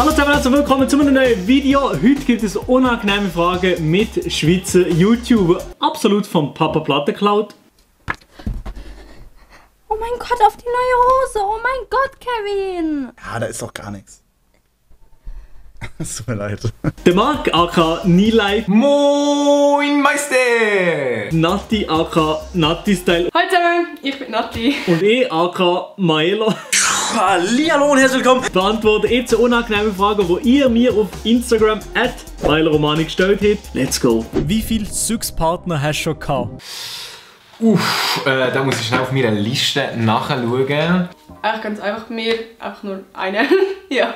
Hallo zusammen, herzlich willkommen zu einem neuen Video. Heute gibt es unangenehme Fragen mit Schweizer YouTuber. Absolut vom Papa Platte geklaut. Oh mein Gott, auf die neue Hose. Oh mein Gott, Kevin. Ja, da ist doch gar nichts. Es tut mir leid. Der Marc aka Nilay. Moin Meister! Nati aka Nati Style. Hallo zusammen, ich bin Nati. Und ich aka Maelo. Hallihallo und herzlich willkommen. Beantworte jetzt eine unangenehme Frage, die ihr mir auf Instagram @MaeloRomani gestellt habt. Let's go. Wie viele Sexpartner hast du schon gehabt? Da muss ich schnell auf meiner Liste nachschauen. Eigentlich ganz einfach bei mir, einfach nur eine. Ja.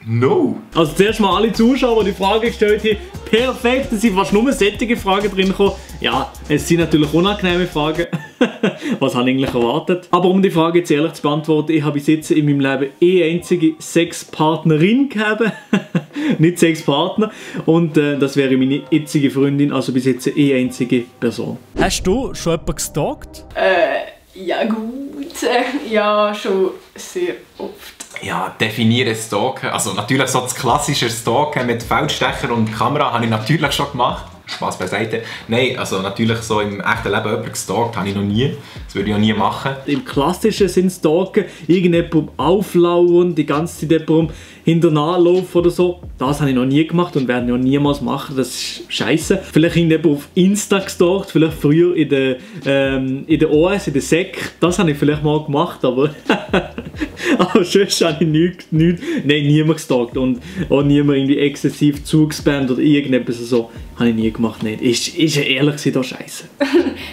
No. Also zuerst mal alle Zuschauer, die die Frage gestellt haben, perfekt, es sind fast nur sättige Fragen drin gekommen. Ja, es sind natürlich unangenehme Fragen. Was habe ich eigentlich erwartet? Aber um die Frage jetzt ehrlich zu beantworten, ich habe bis jetzt in meinem Leben einzige Sexpartnerin gehabt. Nicht Sexpartner. Und das wäre meine jetzige Freundin, also bis jetzt einzige Person. Hast du schon jemanden gestalkt? Ja gut. Ja, schon sehr oft. Ja, definiere Stalken. Also natürlich so das klassische Stalken mit Feldstecher und Kamera habe ich natürlich schon gemacht. Spaß beiseite. Nein, also natürlich so im echten Leben jemanden gestalkt habe ich noch nie. Das würde ich auch nie machen. Im klassischen Sinn Stalken, irgendjemandem auflauern, die ganze Zeit jemandem hinternachlaufen oder so. Das habe ich noch nie gemacht und werde ich auch niemals machen. Das ist scheiße. Vielleicht irgendjemand auf Insta gestalkt, vielleicht früher in der OS, in der SEC. Das habe ich vielleicht mal gemacht, aber aber sonst habe ich nichts, niemand gestalkt und auch niemand irgendwie exzessiv zugespammt oder irgendetwas so. Habe ich nie gemacht, nicht. Ist ja ehrlich gesagt auch scheiße.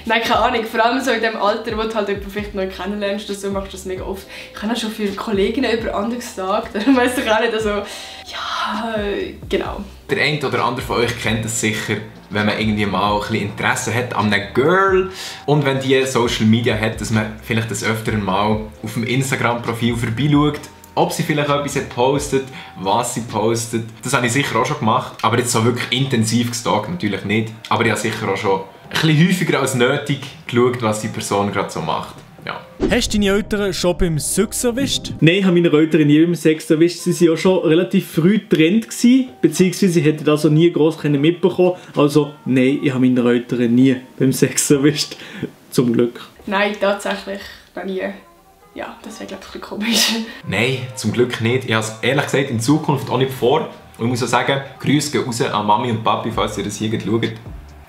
Nein, keine Ahnung. Vor allem so in dem Alter, wo du halt jemanden vielleicht neu kennenlernst, so machst du das mega oft. Ich habe auch schon für Kolleginnen über andere gesagt. Dann weiss ich auch nicht, also ja, genau. Der eine oder andere von euch kennt es sicher, wenn man irgendwie mal ein bisschen Interesse hat an einem Girl und wenn die Social Media hat, dass man vielleicht das öfter mal auf dem Instagram-Profil vorbeischaut, ob sie vielleicht etwas postet, was sie postet. Das habe ich sicher auch schon gemacht, aber jetzt so wirklich intensiv gestalkt natürlich nicht. Aber ich habe sicher auch schon ein bisschen häufiger als nötig geschaut, was die Person gerade so macht. Ja. Hast du deine Eltern schon beim Sex erwischt? Nein, ich habe meine Eltern nie beim Sex erwischt. Sie waren ja schon relativ früh getrennt, beziehungsweise ich hätte das auch nie groß mitbekommen. Also nein, ich habe meine Eltern nie beim Sex erwischt. Zum Glück. Nein, tatsächlich noch nie. Ja, das wäre glaube ich ein bisschen komisch. Nein, zum Glück nicht. Ich habe es ehrlich gesagt in Zukunft auch nicht vor. Und ich muss auch sagen, Grüße gehen raus an Mami und Papi, falls ihr das hier schaut. Ihr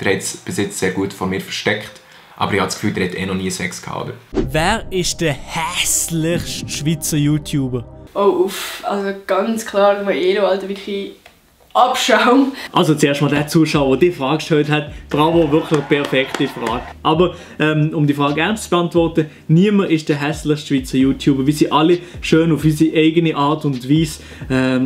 habt es bis jetzt sehr gut von mir versteckt. Aber ich habe das Gefühl, ihr habt eh noch nie Sex gehabt, oder? Wer ist der hässlichste Schweizer YouTuber? Oh, uff. Also ganz klar, Maelo, Alter, wirklich Abschaum. Also zuerst mal der Zuschauer, der die Frage gestellt hat. Bravo, wirklich eine perfekte Frage. Aber um die Frage ernst zu beantworten, niemand ist der hässlichste Schweizer YouTuber. Wir sind alle schön auf unsere eigene Art und Weise.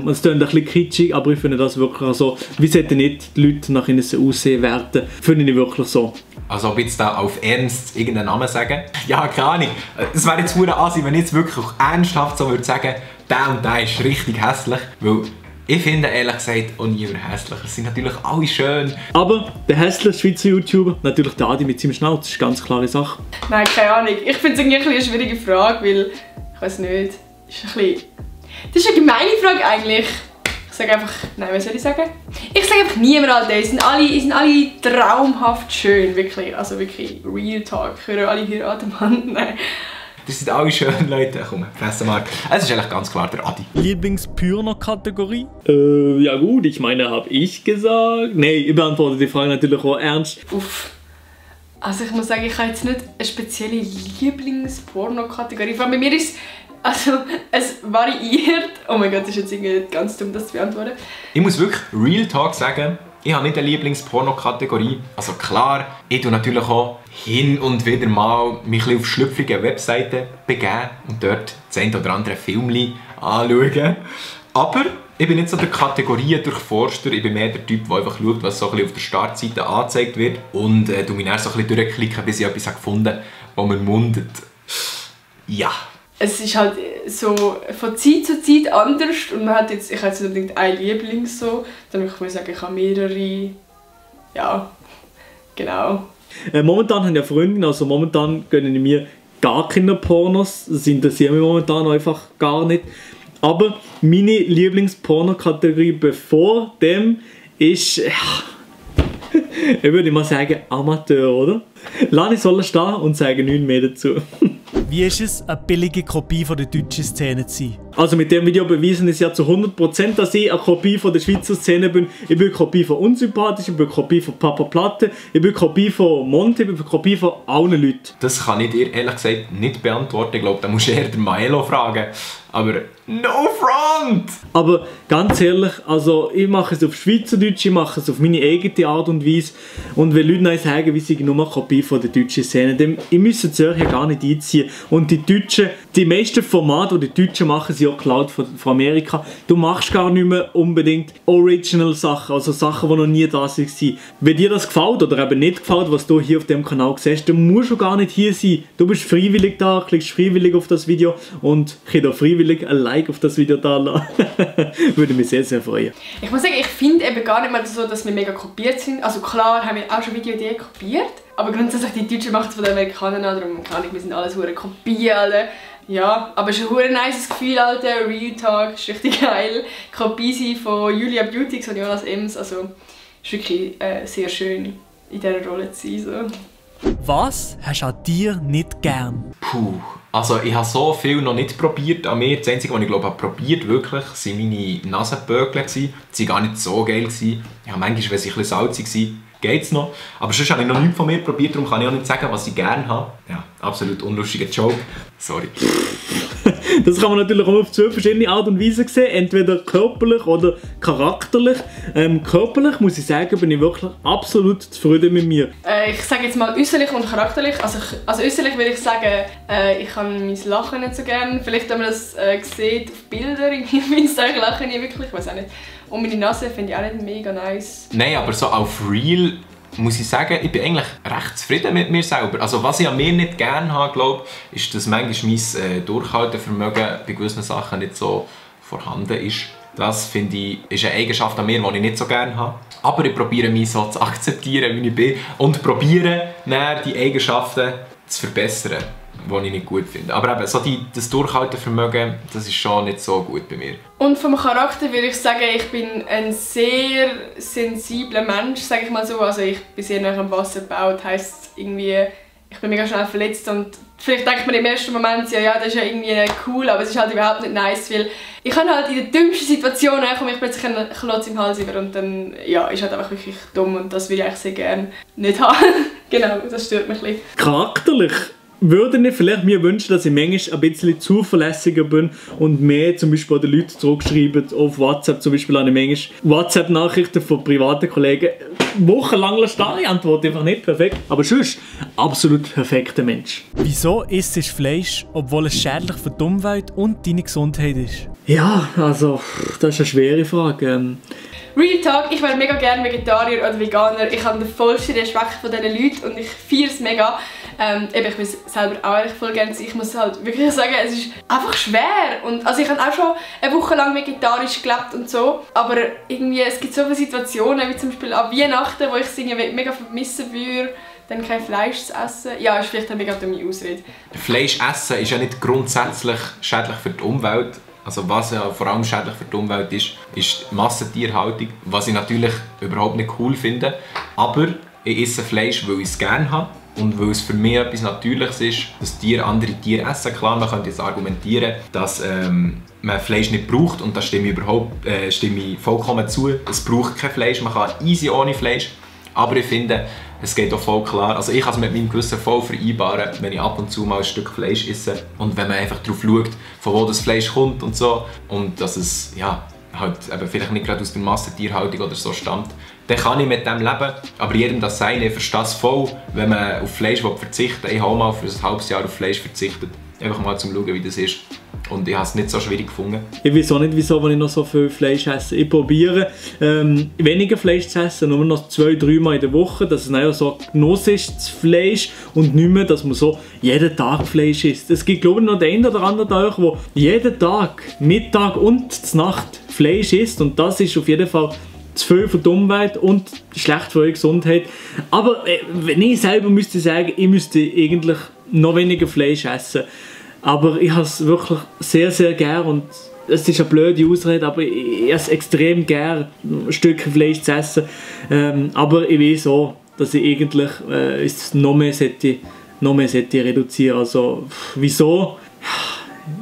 Es klingt ein bisschen kitschig, aber ich finde das wirklich so. Wir sollten nicht die Leute nach ihnen aussehen werten. Finde ich wirklich so. Also ob jetzt da auf Ernst irgendeinen Namen sagen? Ja, keine Ahnung. Es wäre jetzt verdammt assi, wenn ich jetzt wirklich auch ernsthaft so würde sagen, der und der ist richtig hässlich. Weil ich finde ehrlich gesagt auch niemand hässlich. Es sind natürlich alle schön. Aber der hässlichste Schweizer YouTuber, natürlich der Adi mit seinem Schnauz, das ist eine ganz klare Sache. Nein, keine Ahnung. Ich finde es irgendwie eine schwierige Frage, weil, ich weiß nicht, das ist eine gemeine Frage eigentlich. Ich sage einfach, nein, was soll ich sagen? Ich sage einfach niemand all das. Die sind alle traumhaft schön, wirklich. Also wirklich Real Talk. Hören alle heiraten, Mann. Nein. Das sind alle schön, Leute. Komm, fressen mal. Es ist eigentlich ganz klar der Adi. Lieblings-Pürner-Kategorie? Ja gut, ich meine, habe ich gesagt. Nein, ich beantworte die Frage natürlich auch ernst. Uff. Also ich muss sagen, ich habe jetzt nicht eine spezielle Lieblings-Porno-Kategorie. Vor allem bei mir ist es variiert. Oh mein Gott, das ist jetzt irgendwie ganz dumm, das zu beantworten. Ich muss wirklich Real Talk sagen, ich habe nicht eine Lieblings-Porno-Kategorie. Also klar, ich tue natürlich auch hin und wieder mal mich auf schlüpfrige Webseiten begeben und dort das ein oder andere Filmchen anschauen. Aber ich bin nicht so der Kategorien-Durchforster, ich bin mehr der Typ, der einfach schaut, was so ein bisschen auf der Startseite angezeigt wird und tu mich dann so ein bisschen durchklicken, bis ich etwas gefunden habe, das mir mundet. Ja. Es ist halt so von Zeit zu Zeit anders und man hat jetzt, ich habe jetzt nicht unbedingt einen Liebling so, dann kann ich sagen, ich habe mehrere, ja, genau. Momentan habe ich eine Freundin, also momentan gönne ich mir gar keine Pornos. Das interessiert mich momentan einfach gar nicht. Aber meine Lieblingsporno-Kategorie bevor dem ist, ich würde mal sagen, Amateur, oder? Lass ich sollen stehen und sage nichts mehr dazu. Wie ist es, eine billige Kopie von der deutschen Szene zu sein? Also mit dem Video beweisen ist ja zu 100%, dass ich eine Kopie von der Schweizer Szene bin. Ich bin eine Kopie von Unsympathisch, ich bin eine Kopie von Papa Platte, ich bin eine Kopie von Monte, ich bin eine Kopie von allen Leuten. Das kann ich dir ehrlich gesagt nicht beantworten. Ich glaube, da musst du eher den Maelo fragen. Aber no front! Aber ganz ehrlich, also ich mache es auf Schweizerdeutsch, ich mache es auf meine eigene Art und Weise. Und wenn Leute dann sagen, wie sie nur eine Kopie von der deutschen Szene, dann müssen sie ja gar nicht einziehen. Und die meisten Formate, die die Deutschen machen, sind auch geklaut von Amerika. Du machst gar nicht mehr unbedingt Original-Sachen, also Sachen, die noch nie da waren. Wenn dir das gefällt oder eben nicht gefällt, was du hier auf dem Kanal siehst, dann musst du gar nicht hier sein. Du bist freiwillig da, klickst freiwillig auf das Video und ich da freiwillig ein Like auf das Video da lassen. Würde mich sehr, sehr freuen. Ich muss sagen, ich finde eben gar nicht mal so, dass wir mega kopiert sind. Also klar haben wir auch schon Videoideen kopiert, aber grundsätzlich die Deutschen machen es von den Amerikanern an, darum kann ich, wir sind alles hure Kopien, Alter. Ja, aber es ist ein hure nice Gefühl, Alter. Real Talk ist richtig geil. Kopie sein von Julia Beautix und Jonas Ems, also ist wirklich sehr schön in dieser Rolle zu sein. So. Was hast du an dir nicht gern? Puh, also ich habe so viel noch nicht probiert an mir. Das Einzige, was ich glaube ich probiert wirklich, waren meine Nasenböckchen. Die waren gar nicht so geil. Ja, manchmal, wenn sie ein bisschen salzig waren, geht es noch. Aber sonst habe ich noch nichts von mir probiert, darum kann ich auch nicht sagen, was ich gerne habe. Ja, absolut unlustiger Joke. Sorry. Das kann man natürlich auch auf zwei verschiedene Art und Weise sehen, entweder körperlich oder charakterlich. Körperlich muss ich sagen, bin ich wirklich absolut zufrieden mit mir. Ich sage jetzt mal äußerlich und charakterlich. Also äußerlich würde ich sagen, ich kann mein Lachen nicht so gerne. Vielleicht, wenn man das sieht auf Bildern, auf Instagram lache ich wirklich, ich weiß auch nicht. Und meine Nase finde ich auch nicht mega nice. Nein, aber so auf Real muss ich sagen, ich bin eigentlich recht zufrieden mit mir selber. Also was ich an mir nicht gerne habe, glaube ich, ist, dass manchmal mein Durchhaltevermögen bei gewissen Sachen nicht so vorhanden ist. Das finde ich, ist eine Eigenschaft an mir, die ich nicht so gerne habe. Aber ich probiere mich so zu akzeptieren, wie ich bin und probiere dann die Eigenschaften zu verbessern, die ich nicht gut finde. Aber eben, so das Durchhaltevermögen, das ist schon nicht so gut bei mir. Und vom Charakter würde ich sagen, ich bin ein sehr sensibler Mensch, sage ich mal so. Also ich bin sehr nach dem Wasser gebaut, heisst irgendwie, ich bin mega schnell verletzt und vielleicht denkt man im ersten Moment, ja, das ist ja irgendwie cool, aber es ist halt überhaupt nicht nice, weil ich kann halt in der dümmsten Situation komme ich plötzlich einen Klotz im Hals über und dann, ja, ist halt einfach wirklich dumm und das würde ich eigentlich sehr gerne nicht haben. Genau, das stört mich ein bisschen. Charakterlich würde ich vielleicht mir wünschen, dass ich manchmal ein bisschen zuverlässiger bin und mehr zum Beispiel den Leuten zurückschreiben auf WhatsApp. Zum Beispiel habe ich manchmal WhatsApp-Nachrichten von privaten Kollegen wochenlang stehen. Ich antworte einfach nicht perfekt. Aber sonst absolut perfekter Mensch. Wieso isst du Fleisch, obwohl es schädlich für die Umwelt und deine Gesundheit ist? Ja, also, das ist eine schwere Frage. Real Talk, ich wäre mega gerne Vegetarier oder Veganer. Ich habe den vollsten Respekt von diesen Leuten und ich feiere es mega. Ich bin selber auch eigentlich voll gerne. Ich muss halt wirklich sagen, es ist einfach schwer. Und, also ich habe auch schon eine Woche lang vegetarisch gelebt und so. Aber irgendwie, es gibt so viele Situationen, wie zum Beispiel an Weihnachten, wo ich es mega vermissen würde, dann kein Fleisch zu essen. Ja, ist vielleicht eine mega dumme Ausrede. Fleisch essen ist ja nicht grundsätzlich schädlich für die Umwelt. Also was ja vor allem schädlich für die Umwelt ist die Massentierhaltung, was ich natürlich überhaupt nicht cool finde. Aber ich esse Fleisch, weil ich es gerne habe und weil es für mich etwas Natürliches ist, dass andere Tiere essen. Klar, man könnte jetzt argumentieren, dass man Fleisch nicht braucht und da stimme ich vollkommen zu. Es braucht kein Fleisch, man kann easy ohne Fleisch. Aber ich finde, es geht auch voll klar. Also ich kann es mit meinem Gewissen voll vereinbaren, wenn ich ab und zu mal ein Stück Fleisch esse. Und wenn man einfach darauf schaut, von wo das Fleisch kommt und so. Und dass es ja, halt eben vielleicht nicht gerade aus der Massentierhaltung oder so stammt. Dann kann ich mit dem leben. Aber jedem das sein, ich verstehe es voll, wenn man auf Fleisch verzichten will. Ich habe auch mal für ein halbes Jahr auf Fleisch verzichtet. Einfach mal zum Schauen, wie das ist. Und ich habe es nicht so schwierig gefunden. Ich weiß auch nicht, wieso wenn ich noch so viel Fleisch esse. Ich probiere weniger Fleisch zu essen, nur noch 2-3 Mal in der Woche, dass es dann so Genuss ist, das Fleisch, und nicht mehr, dass man so jeden Tag Fleisch isst. Es gibt, glaube ich, noch den einen oder anderen Tag, der jeden Tag, Mittag und Nacht Fleisch isst, und das ist auf jeden Fall zu viel für die Umwelt und schlecht für eure Gesundheit. Aber wenn ich selber müsste sagen, ich müsste eigentlich noch weniger Fleisch essen. Aber ich habe es wirklich sehr, sehr gern und es ist eine blöde Ausrede, aber ich habe es extrem gern, ein Stück Fleisch zu essen. Aber ich weiß auch, dass ich eigentlich es noch mehr reduzieren. Also wieso?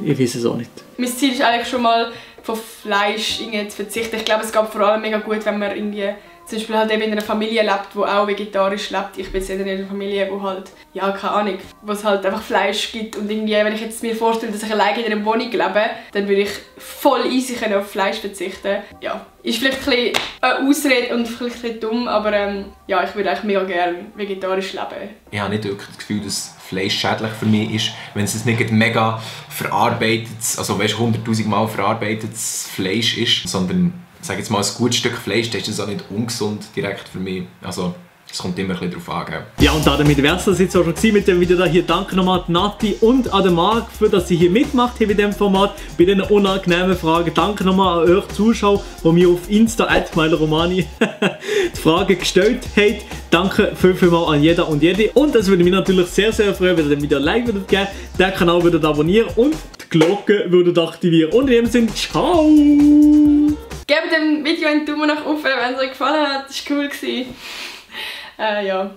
Ich weiß es auch nicht. Mein Ziel ist eigentlich schon mal, von Fleisch irgendwie zu verzichten. Ich glaube, es geht vor allem mega gut, wenn man irgendwie zum Beispiel halt eben in einer Familie lebt, die auch vegetarisch lebt. Ich bin jetzt in einer Familie, wo halt, ja, keine Ahnung, wo es halt einfach Fleisch gibt. Und irgendwie, wenn ich jetzt mir vorstelle, dass ich alleine in einer Wohnung lebe, dann würde ich voll easy auf Fleisch verzichten. Ja, ist vielleicht ein bisschen eine Ausrede und vielleicht ein bisschen dumm, aber ja, ich würde eigentlich mega gerne vegetarisch leben. Ich habe nicht wirklich das Gefühl, dass Fleisch schädlich für mich ist, wenn es nicht mega verarbeitetes, also weißt, 100'000 Mal verarbeitetes Fleisch ist, sondern, sag jetzt mal, ein gutes Stück Fleisch, das ist das auch nicht ungesund direkt für mich. Also, es kommt immer ein bisschen darauf an. Gell? Ja, und damit wäre es das jetzt auch schon gewesen mit dem Video da hier. Danke nochmal an Nati und an den Marc, für dass sie hier mitmacht hier bei diesem Format, bei diesen unangenehmen Fragen. Danke nochmal an euch Zuschauer, die mir auf Insta @meileromani die Fragen gestellt haben. Danke vielmals an jeder und jede. Und es würde mich natürlich sehr, sehr freuen, wenn ihr dem Video ein Like würdet geben, den Kanal würdet abonnieren und die Glocke würdet aktivieren. Und in dem Sinne, ciao! Gebt dem Video einen Daumen nach oben, wenn es euch gefallen hat. Das war cool. Ja.